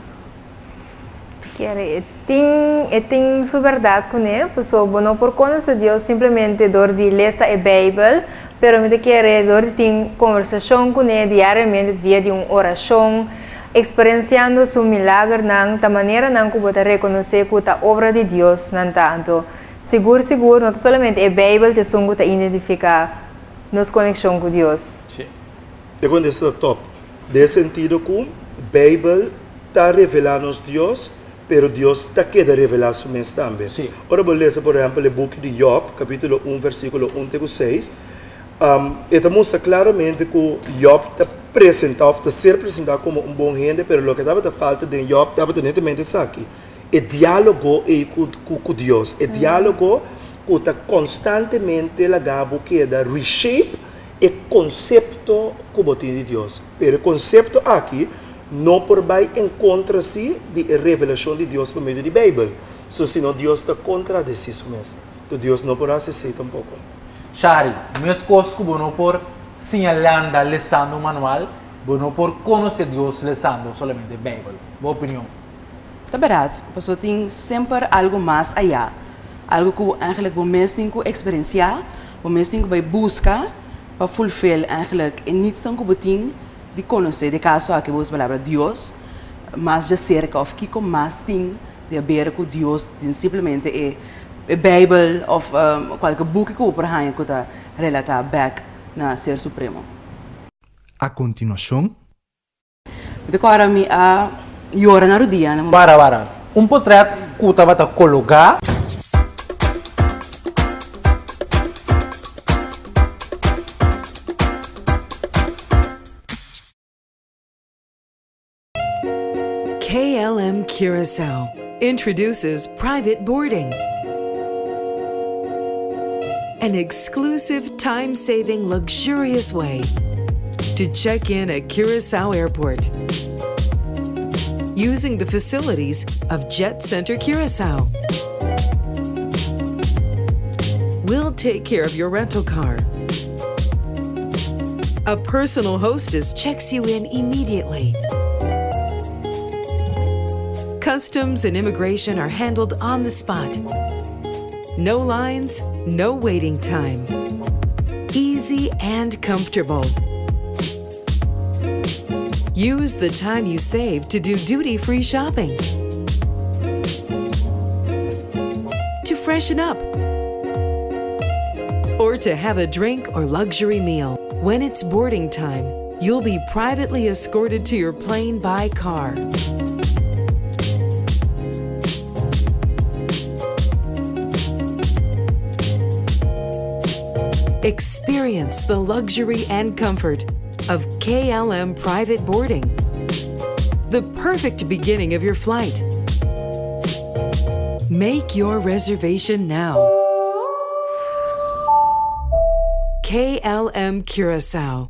Kere e tin e tin su bèrdat kuné, paso bo no por konosé Dios simplemente dor di lesa e Beibel, pero mi ta kere dor di tin konversashon kuné diariamente via di un orashon, eksperensiando su milagernan, ta maneranan ku bo ta rekonosé ku ta obra di Dios nan ta. Anto, sigur sigur no ta solamente e Beibel ta esun ku ta identifiká nos konekshon ku Dios. Sí. E kontesta ta tòp, den e sentido ku Beibel ta revelá nos Dios, pero Dios ta keda revelá su mes tambe. Sí. Ora bo lesa, por ehèmpel, e buki di Jòb, kapítulo un, versíkulo un te ku seis, e ta mustra klaramente ku Jòb ta presentá òf ta ser presentá komo un bon hende, pero loke tabata falta den Jòb tabata netamente esaki, e diálogo ei ku ku Dios, e diálogo ku ta konstantemente laga bo keda reshape e konsepto ku bo tin di Dios. Pero e konsepto aki no por bai en kontra si di e revelashon di Dios pa medio di Beibel. So sino Dios ta kontradesí su mes. To Dios no por hasi esei tampoko. Shari, meskos ku bo no por siña landa lesando un manual, bo no por konosé Dios lesando solamente Beibel. Bo opinion? Ta bèrdat, pasobra tin semper algu mas ayá, algu ku eigenlijk bo mes tin ku eksperensiá, bo mes tin ku bai buska pa fulfill eigenlijk e needsnan ku bo tin di konosé, den kaso aki bo usa palabra Dios, mas djaserka òf kiko mas tin di haber ku Dios den simplemente e e Beibel òf kualke buki ku bo por haña ku ta relatá bèk na Ser Supremo. A kontinuashon. Mi ta kòrda mi a yora na rudia na. Para para. Un potrèt ku tabata kologá. KLM Curaçao introduces private boarding. An exclusive time-saving luxurious way to check in at Curaçao Airport using the facilities of Jet Center Curaçao. We'll take care of your rental car. A personal hostess checks you in immediately. Customs and immigration are handled on the spot. No lines, no waiting time. Easy and comfortable. Use the time you save to do duty free shopping. To freshen up. Or to have a drink or luxury meal. When it's boarding time, you'll be privately escorted to your plane by car. Experience the luxury and comfort of KLM private boarding. The perfect beginning of your flight. Make your reservation now. KLM Curaçao.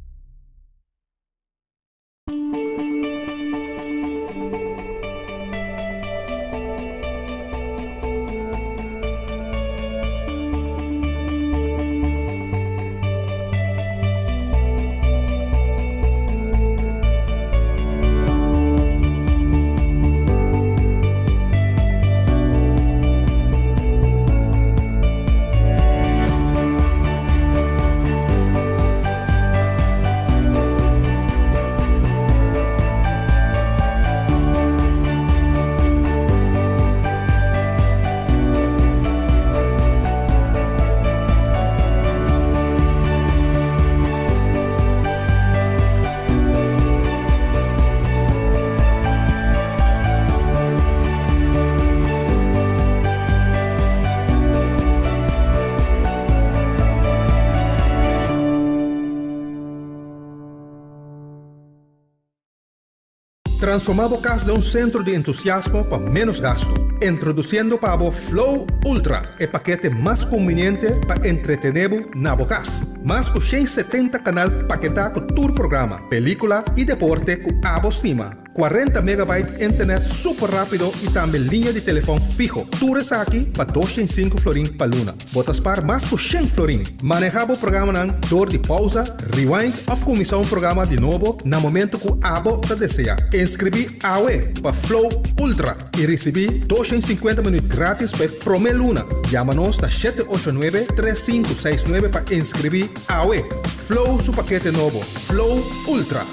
Transformá bo kas den un sentro di entusiasmo pa ménos gastu. Introdusiendo pa bo Flow Ultra, e pakete mas kumbiniente pa entretené bo na bo kas. Mas ku 170 kanal paketá ku tur programa, pelíkula i deporte ku abo stima. 40 megabyte internet super rapido y tambe liña di telefon fiho. Tur esaki pa 205 florin pa luna. Bo ta spaar mas cu shen florin. Maneha bo programanan door di pausa, rewind of cuminsa un programa di nobo na momento cu abo ta desea. Inscribi awe pa Flow Ultra y ricibi 250 minuut gratis pa e prome luna. Yama nos na 789 3569 pa inscribi awe. Flow su pakete nobo, Flow Ultra.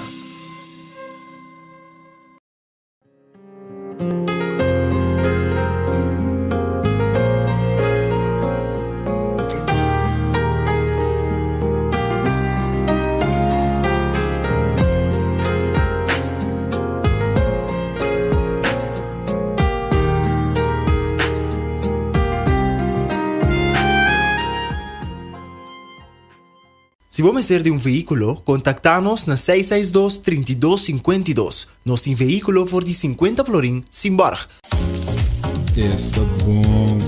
Si bo mester di un vehíkulo, kontaktá nos na 662 32 52. Nos tin vehíkulo for di 50 florin sin bòrg. Esta bon.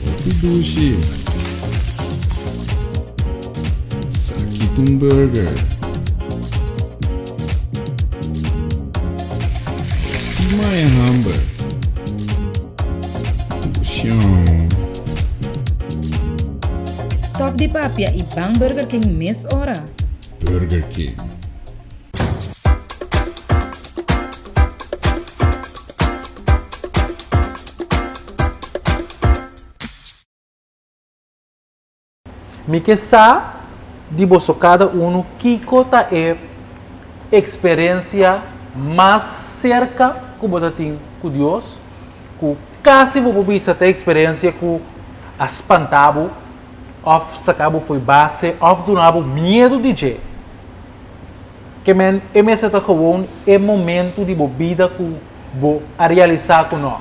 Hopi dushi. Saki ta un burger. Si maya hamber. Tushon. Stop di papia y ban Burger King mes ora. Burger King. Mi ke sa di boso kada unu kiko ta e eksperensia mas serka ku bo ta tin ku Dios, ku kasi bo por bisa ta e eksperensia ku a spanta bo òf saka bo fo'i base òf duna bo miedu di dje. Ke men e mester ta gewoon e momentu di bo bida ku bo a realisá ku no.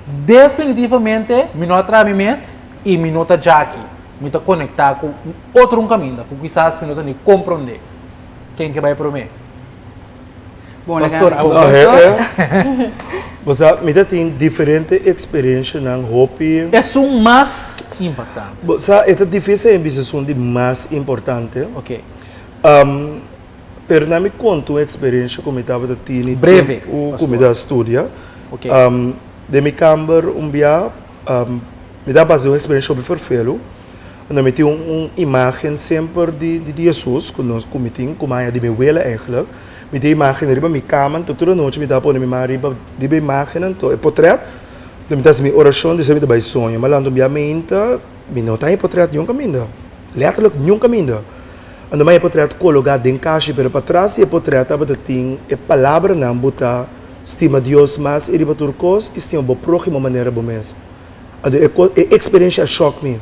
Definitivamente mi no a traha mi mes. I mi no ta djaki. Mi ta konektá ku un otro un kaminda ku kisas mi no ta ni komprondé. Ken ke bai promé? Bon, Pastor, laga abo. Pastor. Bo sa, mi ta tin diferente eksperenshanan hopi. Esun mas importante. Bo sa, e ta difísil en bisa esun di mas importante. Oké. Pero na mi konta un eksperensha ku mi tabata tini Breve, tempu ku mi ta studia. Oké. Den mi kamber un bia. Mi ta pasa un experiencia hopi ferfelu, unda mi tin un imagen semper di di Jesus ku nos ku mi tin ku mi haña di mi wela eigenlijk. Mi tin e imagen riba mi kama, anto tur anochi mi ta pone mi man riba riba e imagen anto e potret, anto mi ta hasi mi orashon despues mi ta bai soña. Ma lanta un bia meinta mi no ta haña e potret niun kaminda, letterlijk niun kaminda. Anto mi haña e potret kologa den kashi pero patras di e potret tabata tin e palabranan bo ta Stima Dios mas i riba tur kos i stima bo próhimo manera bo mes. Anto e kos, e eksperensia a shòk mi.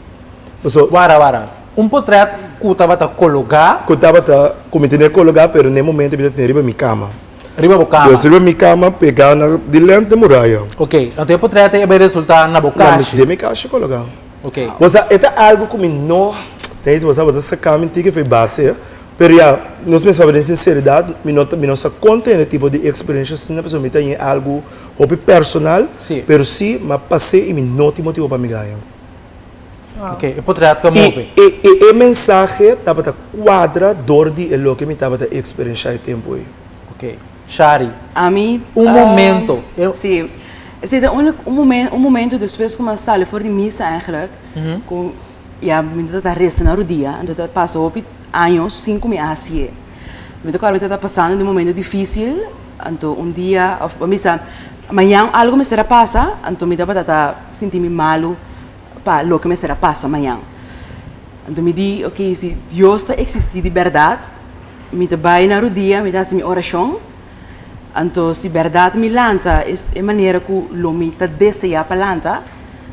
Paso. Wara, wara. Un potrèt ku tabata kologá. Ku tabata, ku mi tene kologá, pero n'e momento mi ta tene riba mi kama. Riba bo kama. Dus riba mi kama pegá na di lènt di muraya. Oké, anto e potrèt ei a bai resultá na bo kashi. Den mi kashi kologá. Oké. Bo sa, e ta algu ku mi no, ta bo sa, bo ta saka mi tiki for e base. Pero ya, nos mester papia den sinseridat, mi no ta, mi no sa kon tene tipo di eksperensha asina pasobra mi ta haña algu hopi personal, Sí. pero sí m'a pas'é i mi no tin motibu pa mi gaña. Ok, e potret ku a move. I e e mensahe tabata kuadra dor di e loke mi tabata eksperenshá e tempu ei. Ok, Shari. Ami. Un momento. Sí, esei ta un un momento despues ku mi a sali for di misa eigenlijk, ku ya mi tabata resa na rudia, anto ta pasa hopi años sin ku mi a hasié. Mi ta kòrda mi tabata pasando den un momento difísil, anto un dia òf bo bisa mañan algu mester a pasa, anto mi tabata ta sinti mi malu pa loke mester a pasa mañan. Anto mi di, ok, si Dios ta eksistí di bèrdat, mi ta bai na rudia, mi ta hasi mi orashon, anto si bèrdat mi lanta es e manera ku lo mi ta deseá pa lanta,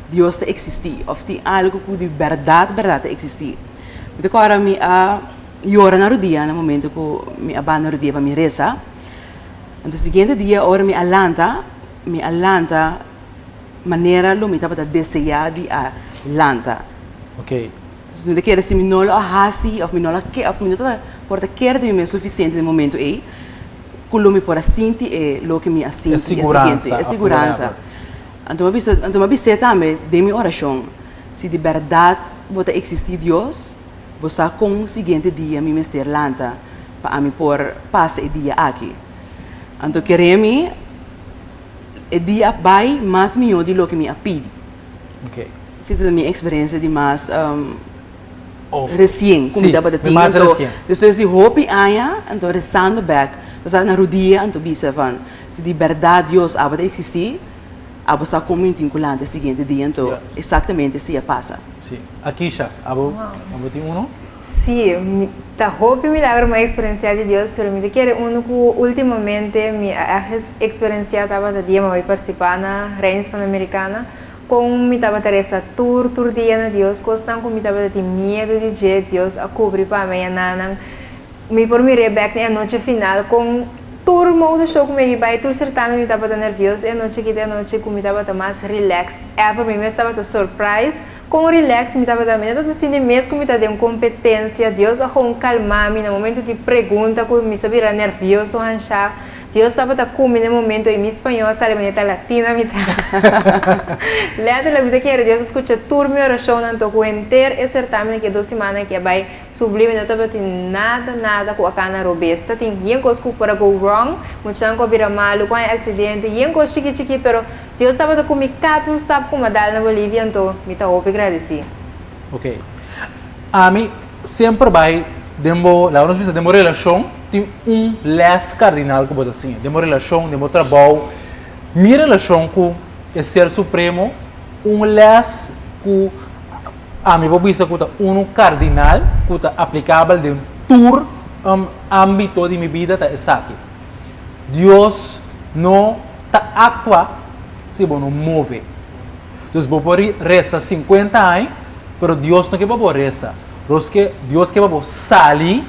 Dios ta eksistí òf tin algu ku di bèrdat bèrdat ta eksistí. Mi ta kòrda mi a yora na rudia na momento ku mi a bai na rudia pa mi resa. Anto siguiente dia ora mi a lanta, mi a lanta manera lo mi tabata deseá di a lanta. Ok. Mi ta kere si mi no lo a hasi òf mi no lo a ke òf mi no tabata por ta kere di mi mes sufisiente den e momento ei ku lo mi por a sinti e loke mi a sinti e siguiente, e siguransa. Anto mi a bisa, anto mi a bis'é tambe den mi orashon, si di bèrdat bo ta eksistí Dios, bo sa kon siguiente dia mi mester lanta pa ami por pasa e dia aki. Anto kere mi e dia a bai mas mihó di loke mi a pidi. Esei ta mi eksperensia di mas resien ku mi tabata tin. Anto despues di hopi aña anto resando bèk, pasá na rudia anto bisa van si di bèrdat Dios aba ta eksistí, abo sa kon mi tin ku lanta e siguiente dia anto eksaktamente esei a pasa. Sí. Akisha, abo abo tin uno? Sí, mi ta hopi milagro mi a experiencia di Dios, pero mi ta kere uno cu ultimamente mi a echt experiencia tabata dia mi a bay participa na Reina Hispanoamericana, con mi tabata reza tur tur dia na Dios, cosnan cu mi tabata tin miedo di dje, Dios a cubri pa mi ayananan. Mi por mir'é bèk na e anochi final kon tur mode show ku mi a hiba i tur sertamen mi tabata nervioso. E anochi aki ta e anochi ku mi tabata mas relax ever. Mi mes tabata surprise kon relax mi tabata. Mi no tabata sinti mes ku mi ta den un kompetensia. Dios a gewoon kalma mi na momento di pregunta ku mi sa bira nervioso hanshá. Dios tabata ku mi na e momento i mi spañó a sali manera ta latina mi ta. Letterlijk mi ta kere Dios a skucha tur mi orashonnan to ku henter e sertamen aki e dos simannan aki a bai. Sublime no tabatin nada nada ku a kana robes. Ta tin yen kos ku por a go wrong, muchanan ku a bira malu, ku a haña aksidente, yen kos chiki chiki, pero Dios tabata ku mi kada un stap ku mi a dal na Bolivia, anto mi ta hopi gradisí. Ok. Ami semper bai den bo, laga nos bisa den bo relashon tin un les kardinal ku bo ta siña. Den bo relashon, den bo trabou. Mi relashon ku e Ser Supremo, un les ku. Ami por bisa ku ta unu kardinal ku ta aplikabel den tur ámbito di mi bida ta esaki, Dios no ta aktua si bo no move. Dus bo por resa sinkuenta aña, pero Dios no ke pa bo resa. Dios ke pa bo sali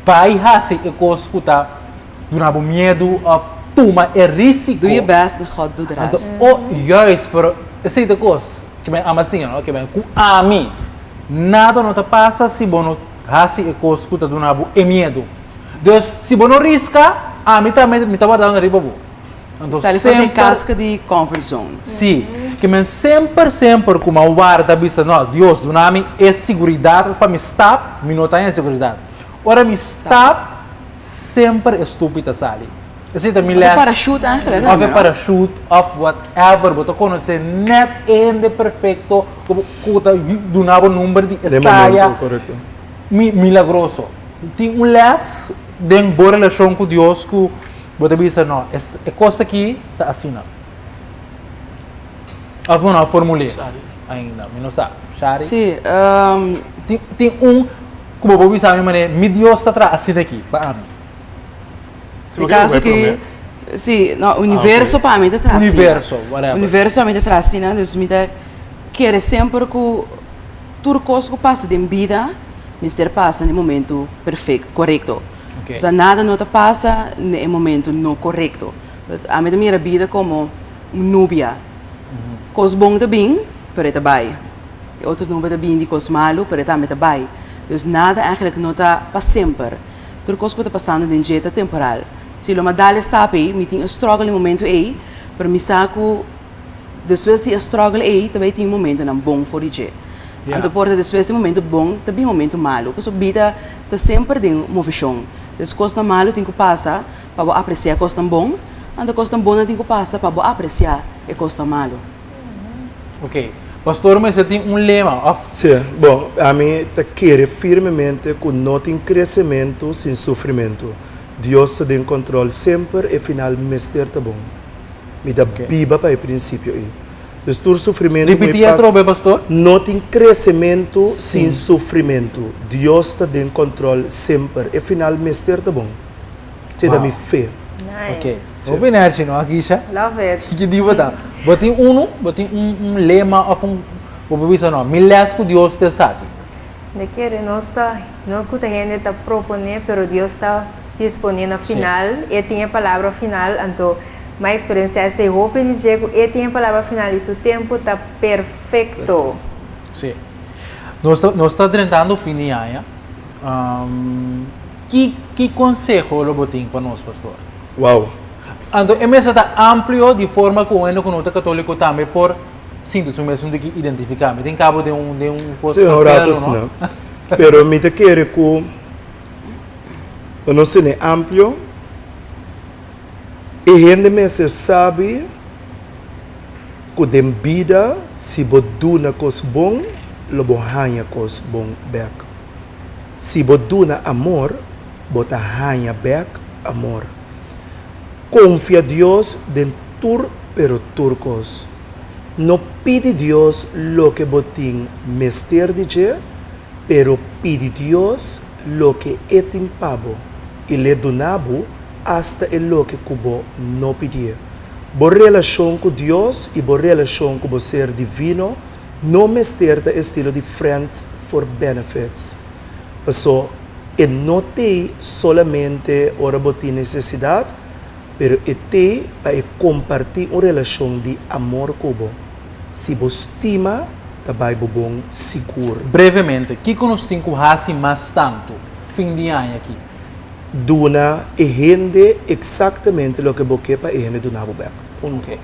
bai hasi e kos ku ta duna bo miedu òf tuma e risiko. Do your best and God do the rest. Anto, oh, juist, pero esei ta e kos. Ke men ama siña, no? Ke men ku ami nada no ta pasa si bo no hasi e kos ku ta duna bo e miedu. Dus, si bo no riska, ami tambe mi ta wardando riba bo. Anto Sali for den kaska di comfort zone. Si. Ke men semper, semper ku mi a warda bisa, no, Dios duna mi e siguridat pa mi stap, mi no ta haña e siguridat. Ora mi stap, semper e stupi ta sali. Esei ta mi les. Of e parachute eigenlijk Of e parachute of whatever. Bo ta conoce net e hende perfecto cu ta duna bo number di e saya. Milagroso. Tin un les den bo relacion cu Dios cu bo ta bisa no, e cos aki ta asina. Of bo no a formul'é ainda, mi no sa. Shari? Sí. Tin un cu bo por bisa mi manera mi Dios ta traha asina aki pa ami. E caso ki, si, no, universo pa mi ta traha asina. Universo, whatever. Universo pa mi ta traha asina, dus mi ta kere semper ku tur kos ku pasa den bida mester pasa na e momento perfecto, korekto. Osea nada no ta pasa na e momento no korekto. Ami ta mira bida komo un nubia. Kos bon ta bin, pero e ta bai. E otro nubia ta bin di kos malu, pero e tambe ta bai. Dus nada eigenlijk no ta pa semper. Tur kos ku ta pasando den dje ta temporal. Si lo mi a dal e stap ei, mi tin e struggle e momento ei, pero mi sa ku despues di e struggle ei ta bai tin momentonan bon for di dje. Anto por ta despues di momento bon ta bin momento malu. Pasobra bida ta semper den moveshon. Dus kosnan malu tin ku pasa pa bo apresiá kosnan bon, anto kosnan bonnan tin ku pasa pa bo apresiá e kosnan malu. Ok. Pastor mester tin un lema òf? Sí. Bon, ami ta kere firmemente ku no tin kresementu sin sufrimentu. Dios ta den kòntròl semper, e final mester ta bon. Mi ta biba pa e prinsipio ei. Dus tur sufrimentu ku mi Ripití pasa. atrobe, pastor. No tin kresementu sin sufrimentu. Dios ta den kòntròl semper. E final mester ta bon. Esei ta mi fe. Ok. Hopi energy no, Akisha? Love it. Ki di bo ta? Bo tin unu? Bo tin un un lema òf un bo por bisa no, mi lès ku Dios ta esaki. Mi kere nos ta nos ku ta hende ta proponé pero Dios ta disponé na final. E tin e palabra final anto Mi a experiencia esey hopi di dje cu e tin e palabra final y su tempo ta perfecto. Sí. Nos ta, nos ta drentando fin di aña. Ki, ki conseho lo bo tin pa nos, pastor? Wow. Anto e mesa ta amplio di forma cu un hende cu no ta catolico tambe por sinti su mes un tiki identifica. Mi tin cabo den un, den un cos Sí, un rato no? asina. Pero mi ta kere cu pa nos tene amplio. E hende mester sabi ku den bida si bo duna kos bon, lo bo haña kos bon bèk. Si bo duna amor, bo ta haña bèk amor. Konfia Dios den tur pero tur kos. No pidi Dios loke bo tin mester di dje, pero pidi Dios loke e tin pa bo i l'e duna bo asta e loke ku bo no pidié. Bo relashon ku Dios i bo relashon ku bo Ser Divino no mester ta estilo di friends for benefits. Paso, e no t'ei solamente ora bo tin nesesidat, pero e t'ei pa e kompartí un relashon di amor ku bo. Si bo stima, ta bai bo bon sigur. Brevemente, kiko nos tin ku hasi mas tantu fin di aña aki? Duna e hende eksaktamente loke bo ke pa e hende duna bo bèk. Punto. Ok.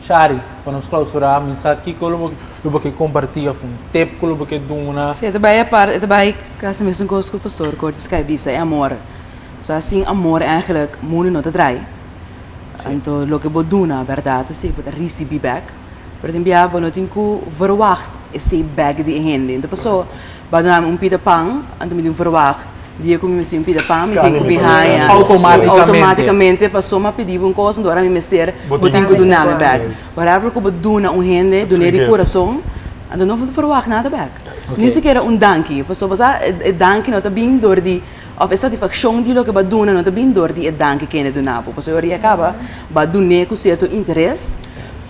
Shari, pa nos klausurá, mi sa kiko lo bo lo bo ke kompartí òf un tip ku lo bo ke duna. Sí, e ta bai apart, e ta bai kasi mesun kos ku pastor Curtis kai bisa, e amor. Osea, sin amor eigenlijk mundu no ta drai. Anto loke bo duna, bèrdat, esei bo ta risibí bèk. Pero tin bia bo no tin ku verwagt esei bèk di e hende. Anto paso bo a duna mi un pida pan, anto mi tin verwagt dia ku mi mester un pida pan mi tin ku bin haña outomátikamente paso mi a pidi bo un kos anto ora mi mester bo tin ku duna mi bèk. Whatever ku bo duna un hende dun'é di kurason anto no verwagt nada bèk. Ni sikiera un danki pasobra bo sa e danki no ta bin dor di Of e satisfakshon di loke bo a duna no ta bin dor di e danki kende duna bo. Pasobra ora i a kaba, bo a dun'é ku sierto interes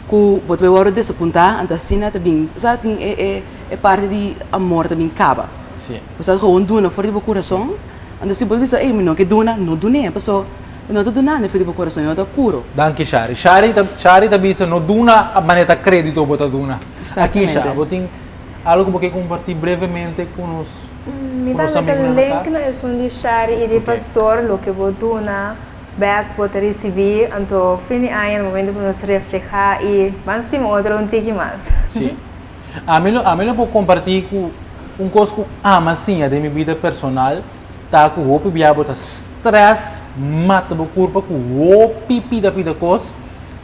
ku bo ta bai wòrdu desapuntá, anto asina ta bin, bo sa tin e e e parti di amor ta bin kaba. Bo sa gewoon duna for di bo kurason, anto si bo bisa ey mi no ke duna, no dun'é, pasobra bo no ta dunando for di bo kurason, e no ta puro. Danki Shari. Shari ta Shari ta bisa no duna manera ta kredito bo ta duna. Akisha, bo tin algo ku bo ke kompartí brevemente ku nos? Mi tambe ta link na esun di Shari i di Pastor, loke bo duna bek bo ta risibi, anto fin di aña na momento ku nos reflehá i ban stima otro un tiki mas. Sí. Ami lo ami lo por kompartí ku un kos ku ama siña den mi bida personal ta ku hopi bia bo ta stress mata bo kurpa ku hopi pida pida kos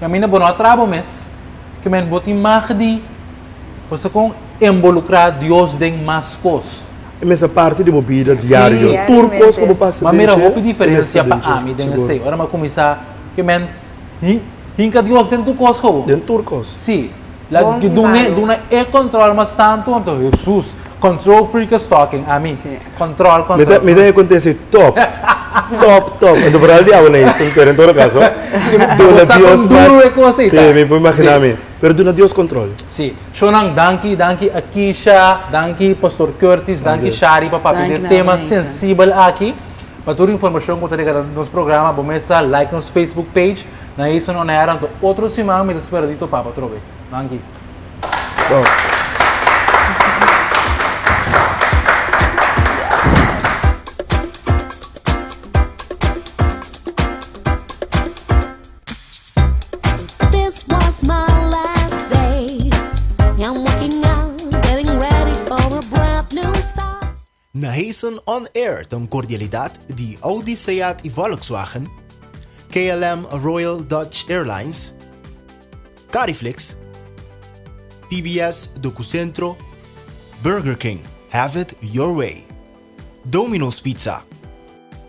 i ami na bo no a traha bo mes ke men bo tin mag di Bo sa kon embolukrá Dios den mas kos. E mester parti di bo bida diario. Tur kos ku bo pasa M'a den mira dje, hopi e diferensia mester pa den dje, ami den sigur. esei. Ora m'a kuminsá ke men hinka Dios den tur kos kobo. Den tur kos. Sí. La Bon i dun'é malu. duna e kòntròl mas tantu, anto Hesus, control freak is talking, ami. Kòntròl, Mi ta kòntròl. mi ta kontest'é tòp. Tòp, tòp. Anto foral di awe na Eastern, pero en todo kaso, duna Bo sa kon Dios mas. duru e kos ei Sí, ta. mi por imaginá Sí. mi. Pero duna Dios control. Sí. Shownan danki, danki Akisha, danki Pastor Curtis, danki Shari pa papia di e tema sensibel aki. Pa tur informacion cu ta riga nos programa bo mester like nos Facebook page na Eastern On Air. Anto otro siman mi ta spera di topa bo atrobe. Danki. Bon. This was my last day. I'm waking up, getting ready. Nahason On Air ta un cordialidad di Audi, Seat y Volkswagen, KLM Royal Dutch Airlines, Cariflix, PBS Docucentro, Burger King, have it your way, Domino's Pizza,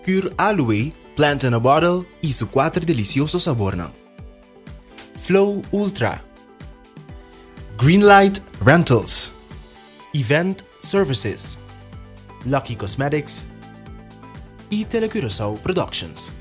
Cure Aloe, Plant in a Bottle y su cuater delicioso sabornan, Flow Ultra, Greenlight Rentals, Event Services, Lucky Cosmetics y Telecuraçao Productions.